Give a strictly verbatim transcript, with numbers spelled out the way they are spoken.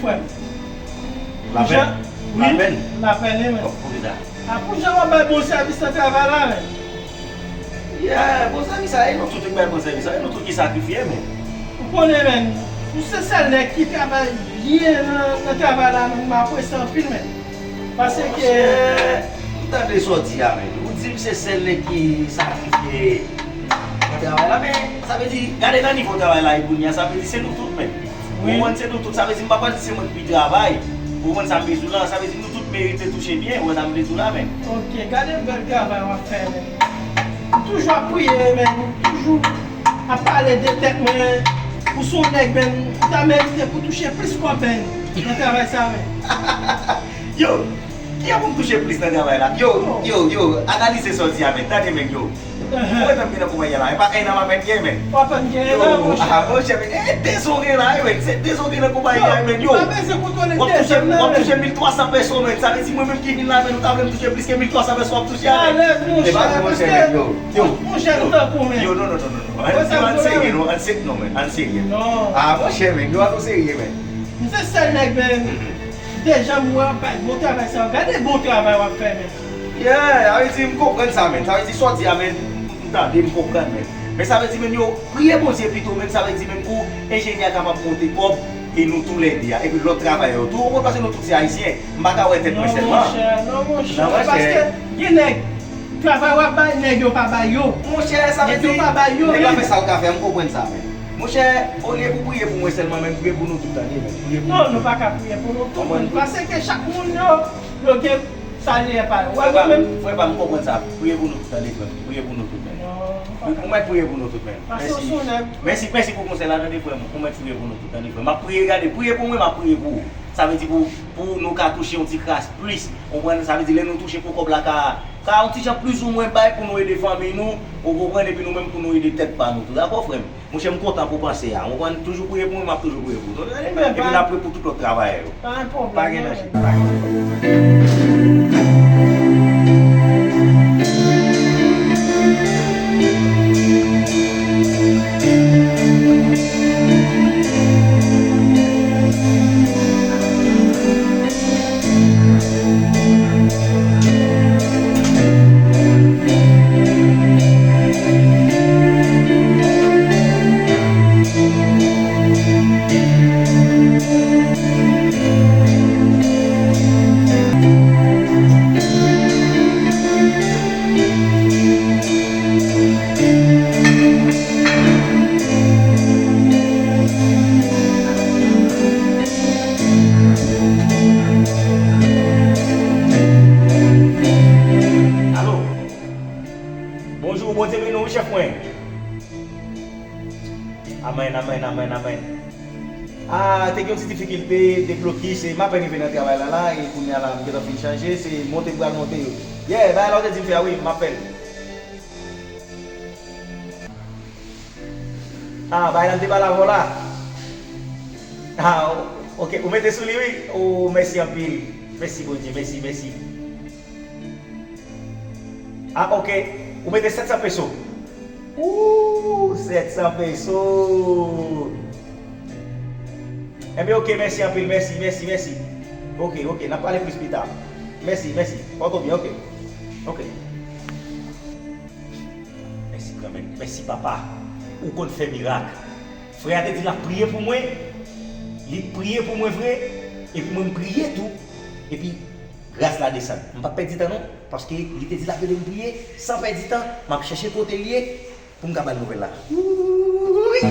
Frè m. Lapèn? Lapèn? Lapèn, wi, men. Pou kisa? A, pou jan w ap bay bon sèvis nan travay la, men. Yeah, bon sèvis sa, e nou tout ki bay bon sèvis sa, e nou tout ki sakrifye, men. Ou konnen, men, ou se sèl nèg ki travay byen nan, nan travay la, men, m apresye anpil, men. Paske... Monchè, m tande sa w di a, men. Ou di m se sèl nèg ki sakrifye nan travay la, men sa vle di, gade nan nivo travay la, e kounye a, sa vle di se nou tout, men. Wi. Ou konprann, se nou tout. Sa vle di, m pa pral di se mwen ki pi travay. Ou konprann sa m vle di w la? Sa vle di nou tout merite touche byen. Ou wè sa m vle di w la, men? Ok, gade bèl travay w ap fè, men. Ou toujou ap priye, men. Ou toujou ap pale de tèt mwen. Ou se yon nèg, men. Ou ta merite pou touche plis kòb, men, nan travay sa, men. Yo, ki a pou m touche plis nan travay la? Yo, yo, yo, analize sa w di a, men. Tande, men, yo. Mwen menm ki nan konpayi a la, e pa en an m ap gen, men. W ap gen en an, monchè. Ah, monchè, men, e, e dezore la, wi, men. Se dezore nan konpayi a, men, yo. Yo, pa bezwen kontwole dezòd, non, men. W ap touche, w ap touche mil twa san peso, men. Sa vle di mwen menm ki vin la, men, ou ta vle m touche plis ke mil twa san peso w ap touche a, men. Alèz, monchè, paske yon jèn tankou, men. Yo, non, non, non, non, non. Ann, ann serye, non, ann se-, non, men, ann serye. Non. Ah, monchè, men, yo, ann serye, men. M se sèl nèg, men, deja m wè w ap bay bon travay sa. Gade bon travay w ap fè, men. Yeah, sa vle di m konprann sa, men. Sa vle di sa w di a, men, m tande, m konprann, men. Men sa vle di, men, yo, priye Bondye pito, men, sa vle di, men, pou enjenyè a kapab monte kòb, e nou toulède a, epi lòt travayè yo tou, ou konprann, paske nou tout se ayisyen. M pa ka wè tèt mwen sèlman. Non, monchè, non, monchè, paske gen nèg, travay w ap bay, nèg yo pa bay yo. Monchè, sa vle di, nèg yo pa bay yo, nèg la fè sa l ka fè, m konprann sa, men. Monchè, olye pou priye pou mwen sèlman, men priye pou nou tout, tande, men. Priye pou nou tout. Non, nou pa ka priye pou nou tout, men, paske chak moun yo, yo gen Sa li ye pa yo. Frè pa m, frè pa m, konprann sa. Priye pou nou tout, tande, frè m. Priye pou nou tout, men. Ou mèt priye pou nou tout, men. Mèsi. Mèsi, mèsi pou konsèy la, tande, frè m. Ou mèt priye pou nou tout, tande, frè m. M ap priye, gade, priye pou mwen, m ap priye pou ou. Sa vle di pou, pou nou ka touche yon ti kras plis. Ou konprann? Sa vle di lè nou touche pou kòb la ka, ka yon ti jan plizoumwen bay pou nou ede fanmi nou. Ou konprann? Epi nou menm pou nou ede tèt pa nou tou. Dakò, frè m? Monchè, m kontan pou panse a. Ou konprann, toujou priye pou mwen, m ap toujou priye pou ou. Epi n ap priye pou tout lòt travayè yo. Pa gen pwoblèm, pa gen pwoblèm. Alo. Bonjou, Bondye beni w, wi, chèf mwen. Amèn, amèn, amèn, amèn. Ah, te gen yon ti difikilte, de blokis, e m apèn rive nan travay la, la, e kounye a la, m gentan fin chanje, se monte m pral monte yo. Yeah, bagay la w te di m fè a, wi, m ap fè l. Ah, bagay la m te pale avè w la. Ah, ok, ou mete sou li, wi. Oh, mèsi anpil. Mèsi, Bondye, mèsi, mèsi. Ah, ok. Ou mete sèt san peso. Ooh, sèt san peso. Enben, ok, mèsi anpil, mèsi, mèsi, mèsi. Ok, ok, n ap pale plis pita. Mèsi, mèsi. Pòte w byen, ok. Ok. Mèsi, granmèt. Mèsi, papa. Ou konn fè mirak. Frè a te di l ap priye pou mwen. Li priye pou mwen vre. Epi mwen, m priye tou. Epi, gras la desann. M p ap pèdi tan non, paske li te di l ap ede m priye. San pèdi tan, m ap chèche kote l ye pou m ka ba l nouvèl la. Wouy!